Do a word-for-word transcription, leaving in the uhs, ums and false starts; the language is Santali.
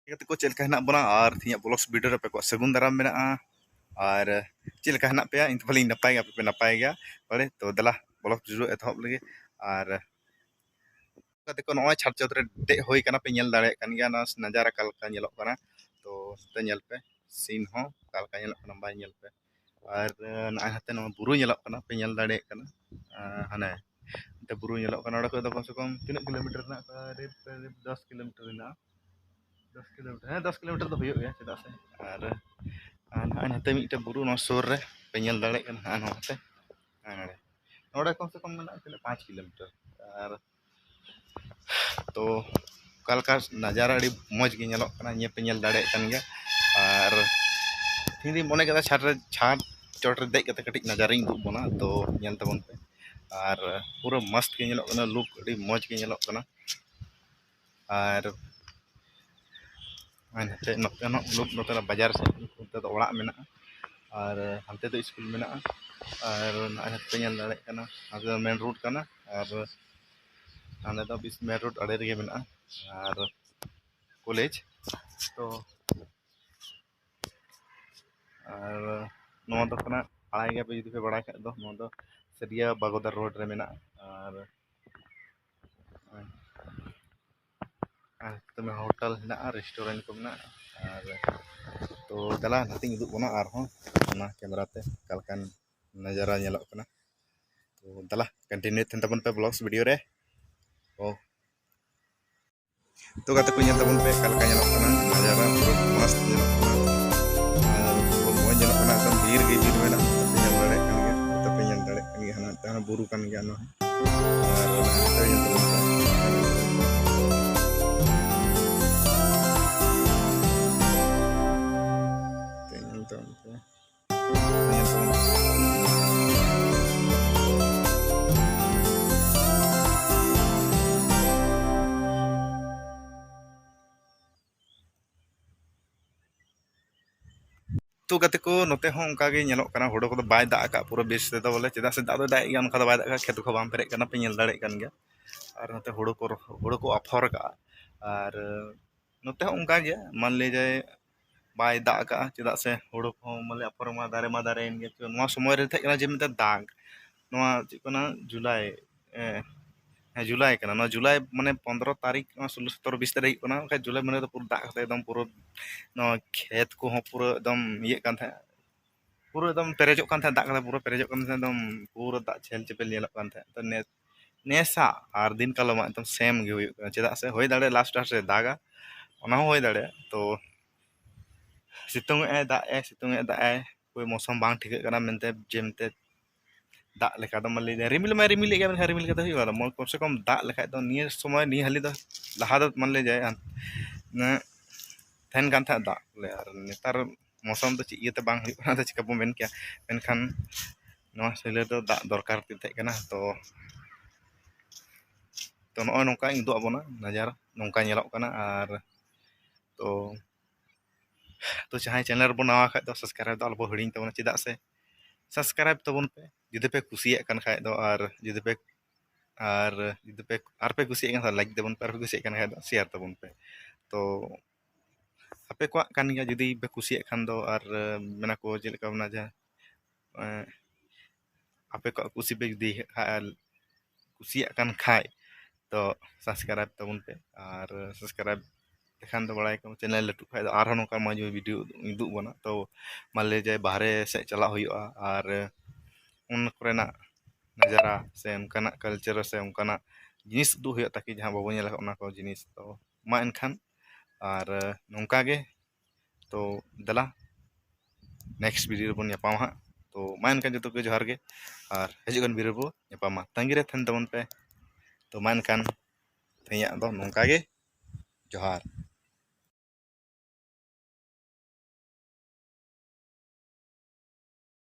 ᱜᱟᱛᱮ ᱠᱚ, ᱪᱮᱫ ᱞᱮᱠᱟ ᱦᱮᱱᱟᱜ ᱵᱚᱱᱟ? ᱟᱨ ᱛᱮᱦᱮᱧᱟᱜ ᱵᱞᱚᱜᱥ ᱵᱷᱤᱰᱤᱭᱳ ᱨᱮ ᱟᱯᱮ ᱠᱚᱣᱟᱜ ᱥᱟᱹᱜᱩᱱ ᱫᱟᱨᱟᱢ ᱢᱮᱱᱟᱜᱼᱟ᱾ ᱟᱨ ᱪᱮᱫ ᱞᱮᱠᱟ ᱦᱮᱱᱟᱜ ᱯᱮᱭᱟ? ᱤᱧ ᱛᱚ ᱵᱷᱟᱞᱤᱧ ᱱᱟᱯᱟᱭ ᱜᱮᱭᱟ, ᱟᱯᱮ ᱯᱮ ᱱᱟᱯᱟᱭ ᱜᱮᱭᱟ ᱵᱟᱲᱮ? ᱛᱚ ᱫᱮᱞᱟ, ᱵᱞᱚᱜᱥ ᱵᱷᱤᱰᱤᱭᱳ ᱮᱛᱚᱦᱚᱵ ᱞᱮᱜᱮ᱾ ᱟᱨ ᱜᱟᱛᱮ ᱠᱚ, ᱱᱚᱜᱼᱚᱭ ᱪᱷᱟᱫᱽ ᱪᱚᱴ ᱨᱮ ᱫᱮᱡ ᱦᱩᱭ ᱠᱟᱱᱟ, ᱯᱮ ᱧᱮᱞ ᱫᱟᱲᱮᱭᱟᱜ ᱠᱟᱱ ᱜᱮᱭᱟ ᱱᱚᱣᱟ ᱱᱟᱡᱟᱨᱟ ᱚᱠᱟ ᱞᱮᱠᱟ ᱧᱮᱞᱚᱜ ᱠᱟᱱᱟ᱾ ᱛᱚ ᱱᱚᱛᱮ ᱧᱮᱞ ᱯᱮ, ᱥᱤᱱ ᱦᱚᱸ ᱚᱠᱟ ᱞᱮᱠᱟ ᱧᱮᱞᱚᱜ ᱠᱟᱱᱟ, ᱵᱟᱭ ᱧᱮᱞ ᱯᱮ᱾ ᱟᱨ ᱱᱚᱜᱼᱚᱭ ᱦᱟᱱᱛᱮ ᱱᱚᱣᱟ ᱵᱩᱨᱩ ᱧᱮᱞᱚᱜ ᱠᱟᱱᱟ, ᱯᱮ ᱧᱮᱞ ᱫᱟᱲᱮᱭᱟᱜ ᱠᱟᱱᱟ᱾ ᱟᱨ ᱦᱟᱱᱮ ᱚᱱᱛᱮ ᱵᱩᱨᱩ ᱧᱮᱞᱚᱜ ᱠᱟᱱᱟ, ᱚᱸᱰᱮ ᱠᱷᱚᱡ ᱫᱚ ᱠᱚᱢ ᱥᱮ ᱠᱚᱢ ᱛᱤᱱᱟᱹᱜ ᱠᱤᱞᱳᱢᱤᱴᱟᱨ ᱦᱮᱱᱟᱜ ᱠᱟᱫᱟ? ᱨᱤᱯ ᱨᱤᱯ ᱫᱚᱥ ᱠᱤᱞᱳᱢᱤᱴᱟᱨ ᱦᱮᱱᱟᱜᱼᱟ᱾ ᱫᱚᱥ ᱠᱤᱞᱳᱢᱤᱴᱟᱨ, ᱦᱮᱸ, ᱫᱚᱥ ᱠᱤᱞᱳᱢᱤᱴᱟᱨ ᱫᱚ ᱦᱩᱭᱩᱜ ᱜᱮᱭᱟ, ᱪᱮᱫᱟᱜ ᱥᱮ᱾ ᱟᱨ, ᱟᱨ ᱱᱚᱜᱼᱚᱭ ᱱᱚᱛᱮ ᱢᱤᱫᱴᱮᱱ ᱵᱩᱨᱩ ᱱᱚᱣᱟ ᱥᱩᱨ ᱨᱮ ᱯᱮ ᱧᱮᱞ ᱫᱟᱲᱮᱭᱟᱜ ᱠᱟᱱᱟ, ᱦᱟᱸᱜ ᱱᱚᱛᱮ, ᱦᱮᱸ, ᱱᱚᱰᱮ, ᱱᱚᱰᱮ ᱠᱚᱢ ᱥᱮ ᱠᱚᱢ ᱢᱮᱱᱟᱜᱼᱟ ᱛᱤᱱᱟᱹᱜ, ᱯᱟᱸᱪ ᱠᱤᱞᱳᱢᱤᱴᱟᱨ᱾ ᱟᱨ ᱛᱚ ᱚᱠᱟ ᱞᱮᱠᱟ ᱱᱟᱡᱟᱨᱟ, ᱟᱹᱰᱤ ᱢᱚᱡᱽ ᱜᱮ ᱧᱮᱞᱚᱜ ᱠᱟᱱᱟ, ᱧᱮᱞ ᱯᱮ ᱧᱮᱞ ᱫᱟᱲᱮᱭᱟᱜ ᱠᱟᱱ ᱜᱮᱭᱟ᱾ ᱟᱨ ᱛᱮᱦᱮᱧ ᱫᱚᱧ ᱢᱚᱱᱮ ᱠᱮᱫᱟ ᱪᱷᱟᱴ ᱨᱮ, ᱪᱷᱟᱴ ᱪᱚᱴ ᱨᱮ ᱫᱮᱡ ᱠᱟᱛᱮ ᱠᱟᱹᱴᱤᱡ ᱱᱟᱡᱟᱨᱟᱧ ᱩᱫᱩᱜ ᱵᱚᱱᱟ, ᱛᱚ ᱧᱮᱞ ᱛᱟᱵᱚᱱ ᱯᱮ᱾ ᱟᱨ ᱯᱩᱨᱟᱹ ᱢᱚᱥᱛ ᱜᱮ ᱧᱮᱞᱚᱜ ᱠᱟᱱᱟ, ᱞᱩᱠ ᱟᱹᱰᱤ ᱢᱚᱡᱽ ᱜᱮ ᱧᱮᱞᱚᱜ ᱠᱟᱱᱟ᱾ ᱟᱨ ᱱᱚᱛᱮ, ᱱᱚᱛᱮ ᱦᱚᱸ ᱞᱩᱠ, ᱱᱚᱛᱮ ᱵᱟᱡᱟᱨ ᱥᱮᱫ, ᱱᱚᱛᱮ ᱫᱚ ᱚᱲᱟᱜ ᱢᱮᱱᱟᱜᱼᱟ ᱟᱨ ᱦᱟᱱᱛᱮ ᱫᱚ ᱥᱠᱩᱞ ᱢᱮᱱᱟᱜᱼᱟ᱾ ᱟᱨ ᱱᱚᱜᱼᱚᱭ ᱱᱚᱛᱮ ᱧᱮᱞ ᱫᱟᱲᱮᱭᱟᱜ ᱠᱟᱱᱟ, ᱱᱚᱛᱮ ᱫᱚ ᱢᱮᱱ ᱨᱳᱰ ᱠᱟᱱᱟ᱾ ᱟᱨ ᱦᱟᱸᱰᱮ ᱫᱚ ᱵᱤᱥ ᱢᱮᱱ ᱨᱳᱰ ᱟᱲᱮ ᱨᱮᱜᱮ ᱢᱮᱱᱟᱜᱼᱟ ᱟᱨ ᱠᱚᱞᱮᱡᱽ᱾ ᱛᱚ ᱟᱨ ᱱᱚᱣᱟ ᱫᱚ ᱠᱟᱱᱟ, ᱵᱟᱲᱟᱭ ᱜᱮᱭᱟ ᱯᱮ, ᱡᱩᱫᱤ ᱯᱮ ᱵᱟᱲᱟᱭ ᱠᱷᱟᱡ ᱫᱚ, ᱱᱚᱣᱟ ᱫᱚ ᱥᱟᱹᱨᱤᱭᱟ ᱵᱟᱜᱚᱫᱟ ᱨᱳᱰ ᱨᱮ ᱢᱮᱱᱟᱜᱼᱟ᱾ ᱟᱨ, ᱟᱨ ᱫᱚᱢᱮ ᱦᱳᱴᱮᱞ ᱦᱮᱱᱟᱜᱼᱟ, ᱨᱮᱥᱴᱩᱨᱮᱱᱴ ᱠᱚ ᱢᱮᱱᱟᱜᱼᱟ᱾ ᱟᱨ ᱛᱚ ᱫᱮᱞᱟ, ᱱᱟᱛᱮᱧ ᱩᱫᱩᱜ ᱵᱚᱱᱟ ᱟᱨᱦᱚᱸ ᱚᱱᱟ ᱠᱮᱢᱮᱨᱟ ᱛᱮ ᱚᱠᱟ ᱞᱮᱠᱟᱱ ᱱᱟᱡᱟᱨᱟ ᱧᱮᱞᱚᱜ ᱠᱟᱱᱟ᱾ ᱛᱚ ᱫᱮᱞᱟ, ᱠᱚᱱᱴᱤᱱᱤᱭᱩ ᱛᱟᱦᱮᱱ ᱛᱟᱵᱚᱱ ᱯᱮ ᱵᱞᱚᱜᱥ ᱵᱷᱤᱰᱤᱭᱳ ᱨᱮ᱾ ᱛᱚ ᱛᱚ ᱜᱟᱛᱮ ᱠᱚ, ᱧᱮᱞ ᱛᱟᱵᱚᱱ ᱯᱮ ᱚᱠᱟ ᱞᱮᱠᱟ ᱧᱮᱞᱚᱜ ᱠᱟᱱᱟ ᱱᱟᱡᱟᱨᱟ, ᱯᱩᱨᱟᱹ ᱢᱚᱥᱛ ᱧᱮᱞᱚᱜ ᱠᱟᱱᱟ᱾ ᱟᱨ ᱯᱩᱨᱟᱹ ᱢᱚᱡᱽ ᱧᱮᱞᱚᱜ ᱠᱟᱱᱟ, ᱮᱠᱫᱚᱢ ᱵᱤᱨ ᱜᱮ ᱵᱤᱨ ᱢᱮᱱᱟᱜᱼᱟ, ᱟᱯᱮ ᱯᱮ ᱧᱮᱞ ᱫᱟᱲᱮᱭᱟᱜ ᱠᱟᱱ ᱜᱮᱭᱟ, ᱟᱯᱮ ᱯᱮ ᱧᱮᱞ ᱫᱟᱲᱮᱭᱟᱜ ᱠᱟᱱ ᱜᱮᱭᱟ, ᱦᱟᱱᱟ ᱢᱤᱫᱴᱟᱝ ᱵᱩᱨᱩ ᱠᱟᱱ ᱜᱮᱭᱟ ᱱᱚᱣᱟ᱾ ᱟᱨ ᱚᱱᱟ ᱦᱟᱱᱛᱮ ᱧᱮᱞ ᱛᱟᱵᱚᱱ ᱯᱮ᱾ ᱧᱮᱞ ᱛᱟᱵᱚᱱ ᱯᱮ᱾ ᱛᱚ ᱜᱟᱛᱮ ᱠᱚ, ᱱᱚᱛᱮ ᱦᱚᱸ ᱚᱱᱠᱟ ᱜᱮ ᱧᱮᱞᱚᱜ ᱠᱟᱱᱟ, ᱦᱳᱲᱳ ᱠᱚᱫᱚ ᱵᱟᱭ ᱫᱟᱜ ᱟᱠᱟᱫ ᱯᱩᱨᱟᱹ ᱵᱮᱥ ᱛᱮᱫᱚ ᱵᱚᱞᱮ, ᱪᱮᱫᱟᱜ ᱥᱮ ᱫᱟᱜ ᱫᱚᱭ ᱫᱟᱜ ᱮᱫ ᱜᱮᱭᱟ, ᱚᱱᱠᱟ ᱫᱚ ᱵᱟᱭ ᱫᱟᱜ ᱟᱠᱟᱫ, ᱠᱷᱮᱛ ᱠᱚ ᱵᱟᱝ ᱯᱮᱨᱮᱡ ᱠᱟᱱᱟ, ᱯᱮ ᱧᱮᱞ ᱫᱟᱲᱮᱭᱟᱜ ᱠᱟᱱ ᱜᱮᱭᱟ᱾ ᱟᱨ ᱱᱚᱛᱮ ᱦᱳᱲᱳ ᱠᱚ ᱨᱚ-, ᱦᱳᱲᱳ ᱠᱚ ᱟᱯᱷᱚᱨ ᱠᱟᱜᱼᱟ, ᱟᱨ ᱱᱚᱛᱮ ᱦᱚᱸ ᱚᱱᱠᱟ ᱜᱮ, ᱢᱟᱱ ᱞᱤᱭᱟ ᱡᱟᱭ ᱵᱟᱭ ᱫᱟᱜ ᱟᱠᱟᱫᱼᱟ, ᱪᱮᱫᱟᱜ ᱥᱮ ᱦᱩᱲᱩ ᱠᱚᱦᱚᱸ ᱢᱟᱱᱮ ᱟᱯᱷᱚᱨ ᱢᱟ ᱫᱟᱨᱮ ᱢᱟ ᱫᱟᱨᱮᱭᱮᱱ ᱜᱮ᱾ ᱛᱚ ᱱᱚᱣᱟ ᱥᱚᱢᱚᱭ ᱨᱮ ᱛᱟᱦᱮᱸ ᱠᱟᱱᱟ ᱡᱮ ᱢᱤᱫᱴᱮᱱ ᱫᱟᱜᱽ, ᱱᱚᱣᱟ ᱪᱮᱫ ᱠᱟᱱᱟ, ᱡᱩᱞᱟᱭ, ᱮ, ᱦᱮᱸ, ᱡᱩᱞᱟᱭ ᱠᱟᱱᱟ᱾ ᱱᱚᱣᱟ ᱡᱩᱞᱟᱭ ᱢᱟᱱᱮ ᱯᱚᱱᱫᱽᱨᱚ ᱛᱟᱹᱨᱤᱠᱷ, ᱱᱚᱣᱟ ᱥᱳᱞᱳ, ᱥᱚᱛᱨᱚ, ᱵᱤᱥ ᱛᱟᱹᱨᱤᱠᱷ ᱦᱩᱭᱩᱜ ᱠᱟᱱᱟ, ᱵᱟᱠᱷᱟᱡ ᱡᱩᱞᱟᱭ ᱢᱟᱹᱦᱱᱟᱹ ᱫᱚ ᱯᱩᱨᱟᱹ ᱫᱟᱜ ᱠᱟᱛᱮ ᱮᱠᱫᱚᱢ ᱯᱩᱨᱟᱹ ᱱᱚᱣᱟ ᱠᱷᱮᱛ ᱠᱚᱦᱚᱸ ᱯᱩᱨᱟᱹ ᱮᱠᱫᱚᱢ ᱤᱭᱟᱹᱜ ᱠᱟᱱ ᱛᱟᱦᱮᱸᱫ, ᱯᱩᱨᱟᱹ ᱮᱠᱫᱚᱢ ᱯᱮᱨᱮᱡᱚᱜ ᱠᱟᱱ ᱛᱟᱦᱮᱸᱫ, ᱫᱟᱜ ᱠᱟᱛᱮ ᱯᱩᱨᱟᱹ ᱯᱮᱨᱮᱡᱚᱜ ᱠᱟᱱ ᱛᱟᱦᱮᱸᱫ, ᱮᱠᱫᱚᱢ ᱯᱩᱨᱟᱹ ᱫᱟᱜ ᱪᱮᱦᱮᱞ ᱪᱮᱯᱮᱞ ᱧᱮᱞᱚᱜ ᱠᱟᱱ ᱛᱟᱦᱮᱸᱫ᱾ ᱛᱚ ᱱᱮ-, ᱱᱮᱥᱟᱜ ᱟᱨ ᱫᱤᱱ ᱠᱟᱞᱚᱢᱟᱜ ᱮᱠᱫᱚᱢ ᱥᱮᱢ ᱜᱮ ᱦᱩᱭᱩᱜ ᱠᱟᱱᱟ᱾ ᱪᱮᱫᱟᱜ ᱥᱮ ᱦᱩᱭ ᱫᱟᱲᱮᱭᱟᱜᱼᱟ ᱞᱟᱥᱴ ᱞᱟᱥᱴ ᱨᱮ ᱫᱟᱜᱟ, ᱚᱱᱟ ᱦᱚᱸ ᱦᱩᱭ ᱫᱟᱲᱮᱭᱟᱜᱼᱟ᱾ ᱛᱚ ᱥᱤᱛᱩᱝ ᱮᱜᱼᱟᱭ, ᱫᱟᱜ ᱮᱜᱼᱟᱭ, ᱥᱤᱛᱩᱝ ᱮᱜᱼᱟᱭ, ᱫᱟᱜ ᱮᱜᱼᱟᱭ, ᱠᱳᱭ ᱢᱳᱥᱚᱢ ᱵᱟᱝ ᱴᱷᱤᱠᱟᱹᱜ ᱠᱟᱱᱟ ᱢᱮᱱᱛᱮ, ᱡᱮ ᱢᱮᱱᱛᱮ ᱫᱟᱜ ᱞᱮᱠᱟ ᱫᱚ ᱢᱟ ᱞᱟᱹᱭ ᱫᱟᱭ, ᱨᱤᱢᱤᱞ ᱢᱟᱭ ᱨᱤᱢᱤᱞᱮᱫ ᱜᱮᱭᱟ, ᱢᱮᱱᱠᱷᱟᱱ ᱨᱤᱢᱤᱞ ᱠᱟᱛᱮ ᱦᱩᱭᱩᱜᱼᱟ? ᱠᱚᱢ ᱥᱮ ᱠᱚᱢ ᱫᱟᱜ ᱞᱮᱠᱷᱟᱡ ᱫᱚ ᱱᱤᱭᱟᱹ ᱥᱚᱢᱚᱭ, ᱱᱤᱭᱟᱹ ᱦᱟᱹᱞᱤ ᱫᱚ, ᱞᱟᱦᱟ ᱫᱚ ᱢᱟᱱᱮ ᱞᱟᱹᱭ ᱡᱟᱭ ᱦᱟᱱ-, ᱢᱟᱱᱮ ᱛᱟᱦᱮᱱ ᱠᱟᱱ ᱛᱟᱦᱮᱸᱫ ᱫᱟᱜ ᱵᱚᱞᱮ, ᱟᱨ ᱱᱮᱛᱟᱨ ᱢᱳᱥᱚᱢ ᱫᱚ ᱪᱮᱫ ᱤᱭᱟᱹᱛᱮ ᱵᱟᱝ ᱦᱩᱭᱩᱜ ᱠᱟᱱᱟ, ᱟᱫᱚ ᱪᱤᱠᱟ ᱵᱚ ᱢᱮᱱ ᱠᱮᱭᱟ? ᱢᱮᱱᱠᱷᱟᱱ ᱱᱚᱣᱟ ᱥᱤᱞᱟᱹ ᱫᱚ ᱫᱟᱜ ᱫᱚᱨᱠᱟᱨ ᱛᱮ ᱛᱟᱦᱮᱸ ᱠᱟᱱᱟ᱾ ᱛᱚ, ᱛᱚ ᱱᱚᱜᱼᱚᱭ ᱱᱚᱝᱠᱟ ᱩᱫᱩᱜ ᱟᱵᱚᱱᱟ ᱱᱟᱡᱟᱨ, ᱱᱚᱝᱠᱟ ᱧᱮᱞᱚᱜ ᱠᱟᱱᱟ᱾ ᱟᱨ ᱛᱚ, ᱛᱚ ᱡᱟᱦᱟᱸᱭ ᱪᱮᱱᱮᱞ ᱨᱮᱵᱚᱱ ᱱᱟᱣᱟ ᱠᱷᱟᱡ ᱫᱚ ᱥᱟᱵᱥᱠᱨᱟᱭᱤᱵ ᱫᱚ ᱟᱞᱚ ᱵᱚ ᱦᱤᱲᱤᱧ ᱛᱟᱵᱚᱱᱟ, ᱪᱮᱫᱟᱜ ᱥᱮ ᱥᱟᱵᱥᱠᱨᱟᱭᱤᱵ ᱛᱟᱵᱚᱱ ᱯᱮ ᱡᱩᱫᱤ ᱯᱮ ᱠᱩᱥᱤᱭᱟᱜ ᱠᱟᱱ ᱠᱷᱟᱡ ᱫᱚ, ᱟᱨ ᱡᱩᱫᱤ ᱯᱮ, ᱟᱨ ᱡᱩᱫᱤ ᱯᱮ, ᱟᱨ ᱯᱮ ᱠᱩᱥᱤᱭᱟᱜ ᱠᱟᱱ ᱠᱷᱟᱡ ᱞᱟᱭᱤᱠ ᱛᱟᱵᱚᱱ ᱯᱮ, ᱟᱨ ᱯᱮ ᱠᱩᱥᱤᱭᱟᱜ ᱠᱟᱱ ᱠᱷᱟᱡ ᱫᱚ ᱥᱮᱭᱟᱨ ᱛᱟᱵᱚᱱ ᱯᱮ᱾ ᱛᱚ ᱟᱯᱮ ᱠᱚᱣᱟᱜ ᱠᱟᱱ ᱜᱮᱭᱟ, ᱡᱩᱫᱤ ᱯᱮ ᱠᱩᱥᱤᱭᱟᱜ ᱠᱷᱟᱱ ᱫᱚ, ᱟᱨ ᱢᱮᱱᱟ ᱠᱚ ᱪᱮᱫ ᱞᱮᱠᱟ ᱢᱮᱱᱟ ᱡᱮ, ᱮᱸ, ᱟᱯᱮ ᱠᱚᱣᱟᱜ ᱠᱩᱥᱤ ᱯᱮ ᱡᱩᱫᱤ ᱠᱩᱥᱤᱭᱟᱜ ᱠᱟᱱ ᱠᱷᱟᱡ ᱛᱚ ᱥᱟᱵᱥᱠᱨᱟᱭᱤᱵ ᱛᱟᱵᱚᱱ ᱯᱮ, ᱟᱨ ᱥᱟᱵᱥᱠᱨᱟᱭᱤᱵ ᱞᱮᱠᱷᱟᱱ ᱫᱚ ᱵᱟᱲᱟᱭ ᱠᱚ ᱪᱮᱱᱮᱞ ᱞᱟᱹᱴᱩᱜ ᱠᱷᱟᱡ ᱫᱚ ᱟᱨᱦᱚᱸ ᱱᱚᱝᱠᱟ ᱢᱚᱡᱽ ᱢᱚᱡᱽ ᱵᱷᱤᱰᱤᱭᱳ ᱩᱫᱩᱜ ᱵᱚᱱᱟ᱾ ᱛᱚ ᱢᱟᱱ ᱞᱤᱭᱟ ᱡᱟᱭ ᱵᱟᱦᱨᱮ ᱥᱮᱫ ᱪᱟᱞᱟᱜ ᱦᱩᱭᱩᱜᱼᱟ, ᱟᱨ ᱚᱱᱟ ᱠᱚᱨᱮᱱᱟᱜ ᱱᱟᱡᱟᱨᱟ ᱥᱮ ᱚᱱᱠᱟᱱᱟᱜ ᱠᱟᱞᱪᱟᱨ ᱥᱮ ᱚᱱᱠᱟᱱᱟᱜ ᱡᱤᱱᱤᱥ ᱩᱫᱩᱜ ᱦᱩᱭᱩᱜᱼᱟ, ᱛᱟᱠᱤ ᱡᱟᱦᱟᱸ ᱵᱟᱵᱚᱱ ᱧᱮᱞ ᱟᱠᱟᱫ ᱚᱱᱟ ᱠᱚ ᱡᱤᱱᱤᱥ᱾ ᱛᱚ ᱢᱟ ᱮᱱᱠᱷᱟᱱ, ᱟᱨ ᱱᱚᱝᱠᱟ ᱜᱮ, ᱛᱚ ᱫᱮᱞᱟ ᱱᱮᱠᱥᱴ ᱵᱷᱤᱰᱤᱭᱳ ᱨᱮᱵᱚᱱ ᱧᱟᱯᱟᱢᱟ ᱦᱟᱸᱜ᱾ ᱛᱚ ᱢᱟ ᱮᱱᱠᱷᱟᱱ ᱡᱚᱛᱚ ᱠᱚ ᱡᱚᱦᱟᱨ ᱜᱮ, ᱟᱨ ᱦᱤᱡᱩᱜ ᱠᱟᱱ ᱵᱷᱤᱰᱤᱭᱳ ᱨᱮᱵᱚ ᱧᱟᱯᱟᱢᱟ, ᱛᱟᱺᱜᱤ ᱨᱮ ᱛᱟᱦᱮᱱ ᱛᱟᱵᱚᱱ ᱯᱮ᱾ ᱛᱚ ᱢᱟ ᱮᱱᱠᱷᱟᱱ ᱛᱮᱦᱮᱧᱟᱜ ᱫᱚ ᱱᱚᱝᱠᱟ ᱜᱮ, ᱡᱚᱦᱟᱨ᱾